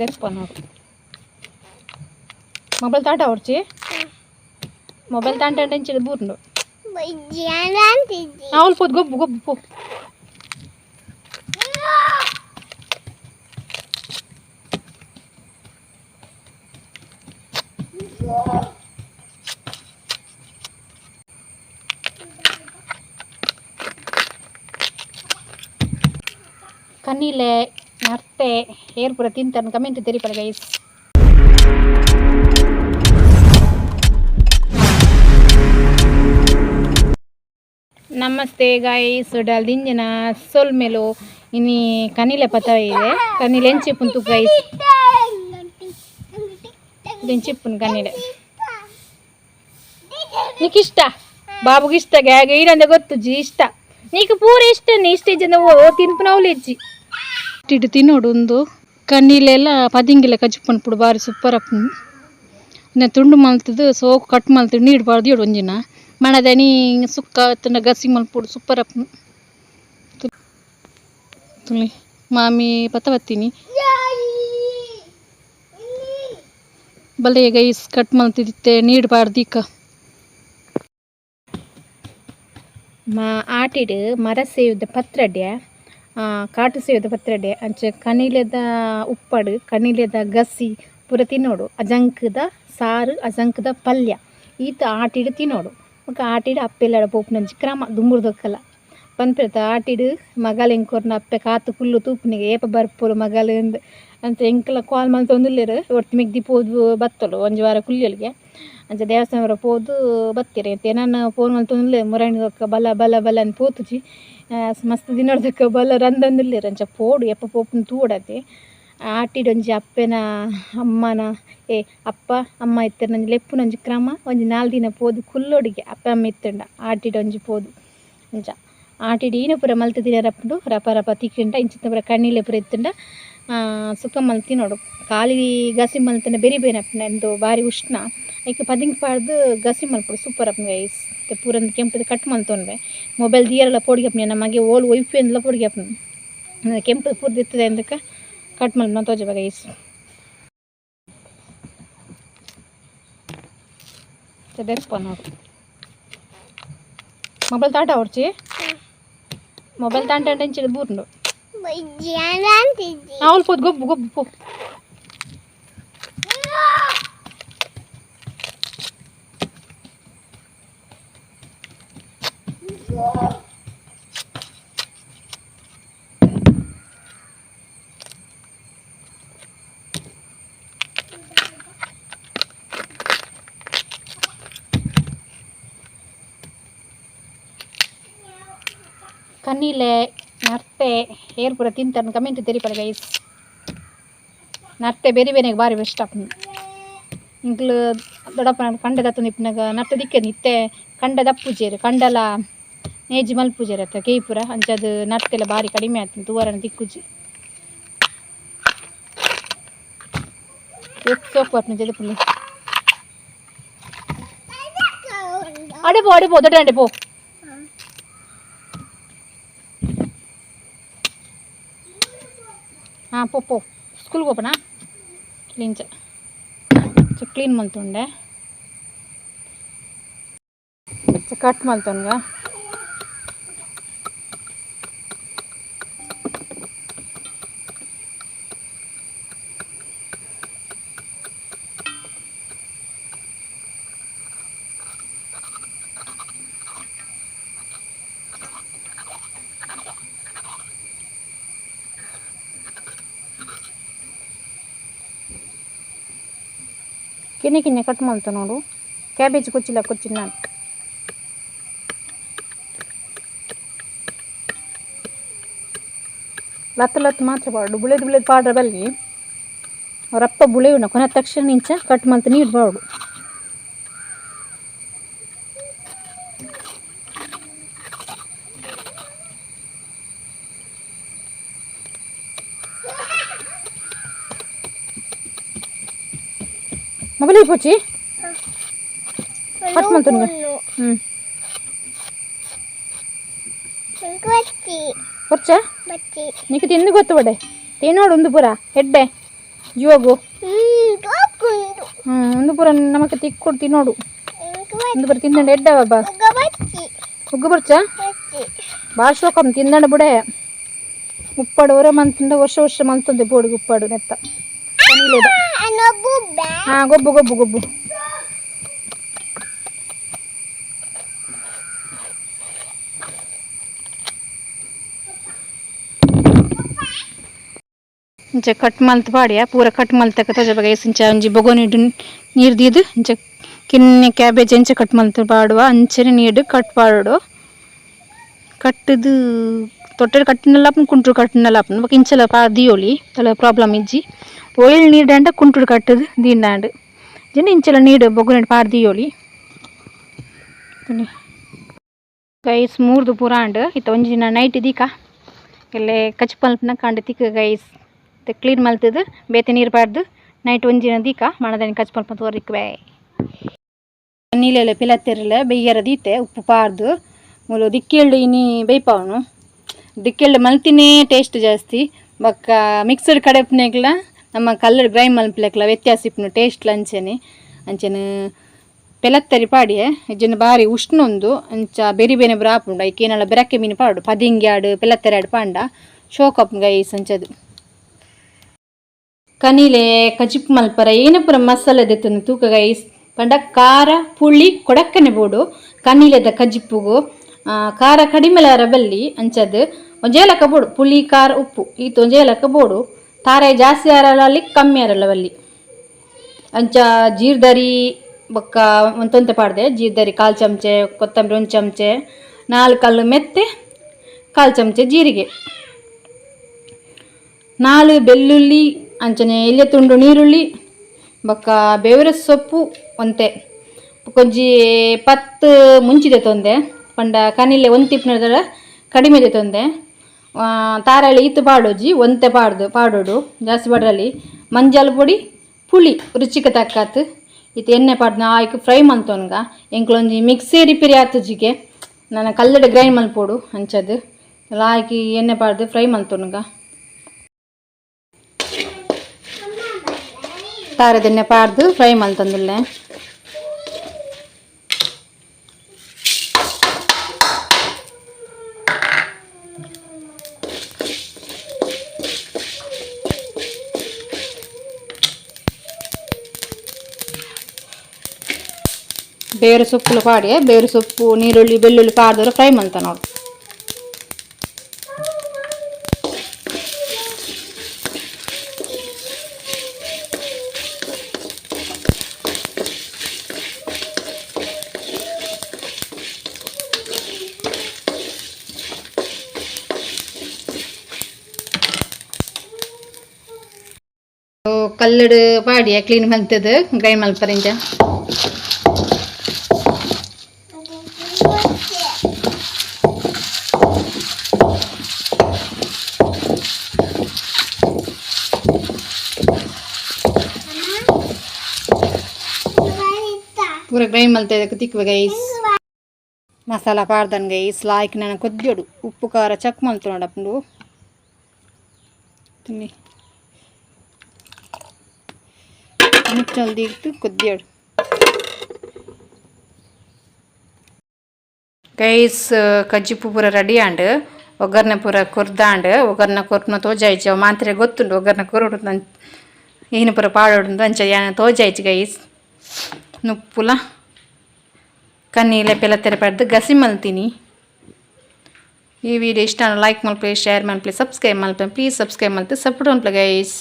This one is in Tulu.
ದೆಪ್ಪ ನೋಡು. Mobile ತಾಟ ಹೊಡ್ಚಿ, mobile ತಾಂಟ ಇಂಚಿದ ಬೂರ್ಂಡು. ಅವ್ಲು ಪೋದು ಗೊಬ್ಬು ಗೊಬ್ಬು ಪೋ. ಕಣ್ಣಿಲೆ ನರ್ತೆ ಏರ್ ಪೂರ ತಿಂತಾನೆ ಕಮೆಂಟ್ ತೆರಿಪಡ ಗೈಸ್. ನಮಸ್ತೆ ಗಾಯ್ಸ್. ದಿಂಜಿನ ಸೊಲ್ಮೆಲು. ಇನಿ ಕನಿಲೆ ಪತ ಇದೆ. ಕನಿಲೆ ಎಂಚಿಪ್ಪುನ್ ತು ಗೈಸ್, ಎಂಚಿಪ್ಪುನ್ ಕನಿಲೆ. ನೀಕ್ ಇಷ್ಟ, ಬಾಬುಗೆ ಇಷ್ಟ. ಗ್ಯಾಗ ಈರಂದೆ ಗೊತ್ತು ಜಿ ಇಷ್ಟ. ನೀಕು ಪೂರ ಇಷ್ಟ ಇಷ್ಟ ಜನ ಓ ತಿನ್ಪುನವ್ಲು ಇಜ್ಜಿ. ಇಟ್ಟು ತಿನ್ನೋಡು. ಒಂದು ಕಣ್ಣಿಲೆಲ್ಲ ಪದಿಂಗಿಲ್ಲ ಕಜ್ಪುನ್ ಬಾರಿ ಸೂಪರ್ ಅಪ್ಪು. ತುಂಡು ಮಲ್ತದು ಸೋಕು ಕಟ್ ಮಲ್ತದು ನೀರು ಬಾರ್ದು ಇಡು. ಒಂಜಿನ ಮಣದನಿ ಸುಕ್ಕ ತನ್ನ ಗಸಿ ಮಲ್ಪುಡು, ಸೂಪರ್ ಅಪ್ಪು. ತುಳಿ ಮಾಮಿ ಪತ್ತ ಬತ್ತೀನಿ. ಬಲ್ಲೆ ಗೈಸ್, ಕಟ್ ಮಲ್ತಿದ್ದೆ ನೀರು ಬಾರ್ದಿಕ್ಕ. ಮಾ ಆಟಿಡ್ ಮರ ಸೇವುದ ಪತ್ರಡ್ಡೆ, ಕಾಟು ಸೇವುದ ಪತ್ರಡ್ಡೆ, ಅಂಚ ಕಣಿಲೆದ ಉಪ್ಪಡು, ಕಣಿಲೆದ ಗಸಿ ಪೂರ ತಿನ್ನೋಡು. ಅಜಂಕದ ಸಾರು, ಅಜಂಕದ ಪಲ್ಯ ಈತ ಆಟಿಡ್ ತಿನ್ನೋಡು. ಬೊಕ ಆಟಿಡ್ ಅಪ್ಪೆಲ್ಲಡ ಪೋಪುನಂಚಿ ಕ್ರಮ ದುಂಬುರ್ದೊಕ್ಕಲ ಪನ್ಪಿರ್ತ. ಆಟಿಡ್ ಮಗಲ್ ಎಂಕೊರ್ನ ಅಪ್ಪೆ ಕಾತು ಕುಲ್ಲು ತೂಪುನಿಗೆ, ಏಪ ಬರ್ಪೊಲು ಮಗಲ್ ಇಂದ್. ಅಂಚ ಎಂಕಲ ಕಾಲ್ ಮಲ್ತೊಂದುಲ್ಲೆರ್. ಒರ್ತಿ ಮೆಗ್ದಿ ಪೋದು ಬತ್ತೊಲು, ಒಂಜಿ ವಾರ ಕುಲ್ಲಿಯೊಲಿಗೆ. ಅಂಚ ದೇವಸ್ಥಾನ ಪೋದು ಬತ್ತೆರ್. ಎನನ್ ಫೋನ್ ಮಲ್ತೊಂದುಲ್ಲೆರ್, ಮುರಾನಿ ಬೊಕ್ಕ ಬಲ ಬಲ ಬಲ ಅಂದ್ ಪೋತುಜಿ. ಮಸ್ತ್ ದಿನೊರ್ದಕ್ಕ ಬಲ ರಂದೊಂದುಲ್ಲೆರ್. ಅಂಚ ಪೋಡು, ಏಪ ಪೋಪುನ ತೂವೊಡಾತೆ. ಆಟಿಡ್ ಒಂಜಿ ಅಪ್ಪೆನ ಅಮ್ಮನ ಏ ಅಪ್ಪ ಅಮ್ಮ ಇತ್ತೆರ್ ಒಂಜಿ ಲೆಪ್ಪುನೊಂಜಿ ಕ್ರಮ. ಒಂಜಿ ನಾಲ್ ದಿನ ಪೋದು ಕುಲ್ಲೊಡಿಗೆ ಅಪ್ಪೆ ಅಮ್ಮ ಇತ್ತುಂಡ ಆಟಿಡ್ ಒಂಜಿ ಪೋದು. ಅಂಚ ಆಟಿಡ್ ಈನ ಪೂರ ಮಲ್ತ್ ತಿನರಪ್ಪುಂಡು. ರಪ ರಪ ತಿಕ್ಕಿಂಡ ಇಂಚಿನ ಪೂರ ಕಣ್ಣಿಲೆ ಪೂರ ಇತ್ತುಂಡ ಸುಕ್ಕ ಮಲ್ತ್ ತಿನೊಡು. ಖಾಲಿ ಗಸಿ ಮಲ್ತ್ಂಡ ಬೆರಿ ಬೇನಪ್ಪುಂಡು ಎಂದು ಬಾರಿ ಉಷ್ಣ. ಐಕ್ ಪದಿಂಕ್ ಪಾಡ್ದ್ ಗಸಿ ಮಲ್ಪೊಡು, ಸೂಪರ್ ಆಪುಂಡು ಗೈಸ್. ಪೂರ ಕೆಂಪುದ ಕಟ್ ಮಲ್ತೊನ್ವೆ. ಮೊಬೈಲ್ ದೀಯರೆಲ ಪೋಡಿಗೆ ಆಪುಂಡು. ಎನ್ನ ಮಗೆ ಓಲು ಒಯ್ಪುವೆಂದ್ಲ ಪೋಡಿಗೆ ಆಪುಂಡು. ಕೆಂಪು ಪೂರ್ದು ಇತ್ತದೆ ಅಂದಕ ಕಟ್ ಮಲ್ಪುನ ತೋಜಪ ಗೈಸ್. ದೆಪ್ಪ ನೋಡು. Mobile ತಾಟ ಹೊಡ್ಚಿ, mobile ತಾಂಟ ಇಂಚಿದ ಬೂರ್ಂಡು. ಅವ್ಲು ಪೋದು ಗೊಬ್ಬು ಗೊಬ್ಬು ಪೋ. ಕಣ್ಣಿಲೆ ನರ್ತೆ ಏರ್ ಪೂರ ತಿಂತಾನೆ ಕಮೆಂಟ್ ತೆರಿಪಡ ಗೈಸ್. ನರ್ತೆ ಬೇರೆ ಬೇರೆ ಬಾರಿ ಬೆಸ್ಟ್ ಆಪುಂಡು. ಎಂಕ್ಲು ದೊಡ್ಡಪ್ಪನ ಕಂಡ ದತ್ತೊಂದು ಇಪ್ಪುನಗ ನರ್ತೆ ದಿಕ್ಕದು. ಇತ್ತೆ ಕಂಡ ದಪ್ಪುಜೆರ್, ಕಂಡಲ ನೇಜಿ ಮಲ್ಪುಜೆರ್ ಅತ್ತ ಕೇಯ್ಪುರ. ಅಂಚಾದ್ ನರ್ತೆಲ ಬಾರಿ ಕಡಿಮೆ ಆತುಂಡು, ತೂವರನ ತಿಕ್ಕುಜಿ. ಏತ್ ಸೋಕು ಬರ್ಪುಂಡು ಜೆದಪುಂಡು. ಅಡೆ ಪೋ, ಅಡೆ ಪೋ, ದೊಡ್ಡ ಪೋ. ಹಾಂ, ಪೋ ಪೋ, ಸ್ಕೂಲ್ಗೆ ಹೋಪನಾ? ಕ್ಲೀನ್ ಚ ಕ್ಲೀನ್ ಮಲ್ತೊಂಡೆ, ಕಟ್ ಮಲ್ತೊನ್ಗ. ಕಿನ್ನೆ ಕಿನ್ನೆ ಕಟ್ ಮಲ್ತ ನೋಡು. ಕ್ಯಾಬೇಜ್ ಕೊಚ್ಚಿಲ್ಲ ಕೊಚ್ಚಿನ. ಲತ್ತು ಲತ್ತು ಮಾತ್ರ ಪಾಡು. ಬುಳೆದು ಬುಳೆದು ಪಾಡ್ರ ಬಲ್ಲಿ. ರಪ್ಪ ಬುಳೆಯುನ ಕೊನೆ ತಕ್ಷಣ ಇಂಚ ಕಟ್ ಮಲ್ತ್ ನೀರು ಬಾಡು. ಮೊಬೈಲ್ ಪೋಚಿ ಕಟ್ ಮಲ್ತೊನ್ಗ. ಹ್ಞೂ, ಕೊರ್ಚ. ನಿಕ್ ತಿಂದು ಗೊತ್ತು ಬಡೆ. ತಿನ್ನೋಡು ಒಂದು ಪೂರ ಎಡ್ಡೆ. ಜೋಗು. ಒಂದು ಪೂರ ನಮಕ್ ತಿಕ್ಕೊಡು ತಿನ್ನೋಡು. ಒಂದು ಪೂರ ತಿಂದಂಡ ಎಡ್ಡ ಬಾಬಾ. ಉಗ್ಗು ಬರ್ಚ ಬಾ ಶೋಕಂ ತಿಂದಂಡ ಬುಡೆ. ಉಪ್ಪಾಡು ಹೊರ ಮಂತುಂಡ ವರ್ಷ ವರ್ಷ ಮಂತುಂದೆ ಬೋಡಿಗೆ ಉಪ್ಪಾಡು ನೆತ್ತ ಕನೀಲೆದ. ಹಾ, ಗೊಬ್ಬು ಗೊಬ್ಬು ಗೊಬ್ಬು. ಇಂಚ ಕಟ್ ಮಲ್ತ್ ಪಾಡ್ಯ. ಪೂರ ಕಟ್ ಮಲ್ತಕ ತೋಜ ಗೈಸ್. ಇಂಚ ಒಂಜಿ ಬೊಗೊನಿಡ್ ನೀರು ದೀದ್ ಇಂಚ ಕಿನ್ನಿ ಕ್ಯಾಬೇಜ್ ಎಂಚ ಕಟ್ ಮಲ್ತ್ ಪಾಡುವ ಅಂಚನೆ ನೀರು ಕಟ್ ಪಾಡೋಡು. ಕಟ್ಟುದು ತೊಟ್ಟೆಡ್ ಕಟ್ಟಿನಲ ಆಪುಂಡು, ಕುಂಟುಡು ಕಟ್ಟಿನಲ ಆಪುಂಡು. ಬೊಕ ಇಂಚಲ ಪಾ ದಿಯೋಲಿ, ತಲ ಪ್ರಾಬ್ಲಮ್ ಇಜ್ಜಿ. ಒಯ್ಲ್ ನೀಡಾಂಡ ಕುಂಟುಡು ಕಟ್ಟುದು ದೀಂಡಾಂಡ್ ಜಿಂಡ ಇಂಚಲ ನೀರು ಬೊಗೊನಿಡ್ ಪಾಡ್ ದಿಯೋಲಿ. ಗೈಸ್, ಮೂರ್ದು ಪೂರ ಆಂಡ್. ಇತ್ತೆ ಒಂಜಿ ದಿನ ನೈಟ್ ದೀಕ ಎಲ್ಲೆ ಕಚಿಪ್ ಮಲ್ಪುನ ಕಾಂಡೆ ತಿಕ್ಕ ಗೈಸ್. ಕ್ಲೀನ್ ಮಲ್ತದು ಬೇತೆ ನೀರು ಪಾಡ್ದು ನೈಟ್ ಒಂಜಿನ ದೀಕ ಮಣದಾನಿ ಕಚಿಪ್ ಮಲ್ಪ ತೋರಿಕ್ವೆ. ನೀಲೆಲ್ಲ ಪಿಲತ್ತೆರ್ಲ ಬೆಯ್ಯರ ದೀತೆ ಉಪ್ಪು ಪಾರ್ದು. ಮೂಲು ದಿಕ್ಕೆಲ್ಡು ಇನಿ ಬೇಯ್ಪಾವನು. ದಿಕ್ಕೆಲ್ಡು ಮಲ್ತಿನೇ ಟೇಸ್ಟ್ ಜಾಸ್ತಿ. ಬೊಕ್ಕ ಮಿಕ್ಸರ್ ಕಡೆಪುನೆಗ್ಲ ನಮ್ಮ ಕಲ್ಲಡ್ ಗ್ರೈಂಡ್ ಮಲ್ಪಲೆಕ್ಲ ವ್ಯತ್ಯಾಸ ಇಪ್ಪುನು ಟೇಸ್ಟ್ ಅಂಚನೆ. ಅಂಚನೆ ಪೆಲತ್ತರಿ ಪಾಡಿಯೆ. ಇಜ್ಜಿಂಡ ಬಾರಿ ಉಷ್ಣ ಉಂದು. ಅಂಚ ಬೆರಿ ಬೇನೆ ಪೂರ ಆಪುಂಡು. ಐಕ್ ಏನಲ ಬೆರಕೆ ಮೀನು ಪಾಡು, ಪದಿಂಗಿ ಆಡು, ಪೆಲತ್ತರಿ ಆಡು ಪಾಂಡ ಶೋಕ್ ಆಪುಂಡು ಗೈಸ್. ಅಂಚದು ಕನಿಲೆ ಕಜಿಪ್ ಮಲ್ಪರ ಏನ ಪೂರ ಮಸಾಲೆ ದೆತ್ತೊಂದು ತೂಕ ಗೈಸ್. ಪಂಡ ಖಾರ ಪುಳಿ ಕೊಡಕ್ಕನೆ ಬೋಡು ಕನಿಲೆದ ಕಜಿಪ್ಪುಗು. ಖಾರ ಕಡಿಮೆಲಾರ ಬಲ್ಲಿ. ಅಂಚದು ಒಂಜೇ ಲೆಕ್ಕ ಬೋಡು. ಪುಳಿ, ಖಾರ, ಉಪ್ಪು ಈತ ಒಂಜೇ ಲೆಕ್ಕ ಬೋಡು. ತಾರೆ ಜಾಸ್ತಿ ಆರಲ್ಲ ಅಲ್ಲಿ, ಕಮ್ಮಿ ಆರಲ್ಲ ಬಲ್ಲಿ. ಅಂಚ ಜೀರ್ದರಿ ಬೊಕ್ಕ ಒಂತೊಂತೆ ಪಾಡ್ದೆ. ಜೀರ್ದರಿ ಕಾಲು ಚಮಚೆ, ಕೊತ್ತಂಬರಿ ಒಂದು ಚಮಚೆ, ನಾಲ್ಕು ಕಲ್ಲು ಮೆತ್ತೆ, ಕಾಲು ಚಮಚೆ ಜೀರಿಗೆ, ನಾಲು ಬೆಳ್ಳುಳ್ಳಿ, ಅಂಚನೆ ಎಲ್ಯ ತುಂಡು ನೀರುಳ್ಳಿ, ಬೊಕ್ಕ ಬೇವಿನ ಸೊಪ್ಪು ಒಂತೆ, ಒಂಜಿ 10 ಮುಂಚಿ ದೆತ್ತೊಂದೆ. ಪಂಡ ಕನಿಲೆ ಒಂದು ತಿಪ್ಪುನ ಕಡಿಮೆ ದೆತ್ತೊಂದೆ. ತಾರಾಳಿ ಈತ್ ಪಾಡೊಜಿ, ಒಂತೆ ಪಾಡ್ದು ಪಾಡೋಡು, ಜಾಸ್ತಿ ಪಾಡ್ರಲ್ಲಿ. ಮಂಜಲ್ ಪೊಡಿ, ಪುಳಿ ರುಚಿಗೆ ತಕ್ಕತ್. ಇತ್ತೆ ಎಣ್ಣೆ ಪಾಡ್ದು ಆಯ್ಕ್ ಫ್ರೈ ಮಲ್ತೊನ್ಗ. ಎಂಕ್ಲೊಂಜಿ ಮಿಕ್ಸಿ ರಿಪೇರಿ ಆತುಜಿಗೆ, ನನ ಕಲ್ಲಡೆ ಗ್ರೈಂಡ್ ಮಲ್ಪೊಡು. ಅಂಚದು ಲಾಯ್ಕಿ ಎಣ್ಣೆ ಪಾಡ್ದು ಫ್ರೈ ಮಲ್ತೊನ್ಗ. ತಾರದೆಣ್ಣೆ ಪಾಡ್ದು ಫ್ರೈ ಮಲ್ತೊಂದುಲ್ಲೆ. ಬೇರೆ ಸೊಪ್ಪುಲು ಪಾಡಿ, ಬೇರೆ ಸೊಪ್ಪು, ನೀರುಳ್ಳಿ, ಬೆಳ್ಳುಳ್ಳಿ ಪಾಡ್ದ್ರೆ ಫ್ರೈ ಮಲ್ತ ನೋಡು. ಕಲ್ಲಡು ಪಾಡಿಯ ಕ್ಲೀನ್ ಮಲ್ತದು ಗ್ರೈಂಡ್ ಮಲ್ಪರಿಂಜ. ಪೂರ ಗ್ರೈಂಡ್ ಮಲ್ತ ತಿಕ್ವೆ ಗೈಸ್. ಮಸಾಲ ಪಾಡ್ದನ್ ಗೈಸ್. ಲಾಯ್ಕ್ ನನ ಕೊದ್ಯೋಡು ಉಪ್ಪು ಖಾರ ಚಕ್ ಮಲ್ತೊನಡಪುಂಡು ತಿನ್ನಿ. ಮುಚ್ಚಲ್ ದೀಗ್ತು ಕೊದ್ಯೋಡು ಗೈಸ್. ಕಜ್ಜಿಪು ಪೂರ ರೆಡಿ ಆಂಡ್. ಒಗ್ಗರಣೆ ಪೂರ ಕೊರ್ದಾಂಡ್. ಒಗ್ಗರಣೆ ಕೊರ್ಪುನ ತೋಜಾಯ್ಚಿ. ಮಾತ್ರೆ ಗೊತ್ತುಂಡು ಒಗ್ಗರಣೆ ಕೊರೊಡು, ಈನು ಪೂರ ಪಾಡೊಡು. ಅಂಚ ಯಾನ್ ತೋಜಾಯ್ಚಿ ಗೈಸ್. ನುಪ್ಪುಲ ಕನ್ನೀಲೆ ಪೆಲತ್ತೆರೆ ಪಡ್ದು ಗಸಿ ಮಲ್ತೀನಿ. ಈ ವಿಡಿಯೋ ಇಷ್ಟ ಲೈಕ್ ಮಲ್ಪಲೆ, ಶೇರ್ ಮಲ್ಪಲೆ, ಸಬ್ಸ್ಕ್ರೈಬ್ ಮಲ್ಪಲೆ. ಪ್ಲೀಸ್ ಸಬ್ಸ್ಕ್ರೈಬ್ ಮಲ್ತೆ ಸಪೋರ್ಟ್ ಮಲ್ಪಲೆ ಗೈಸ್.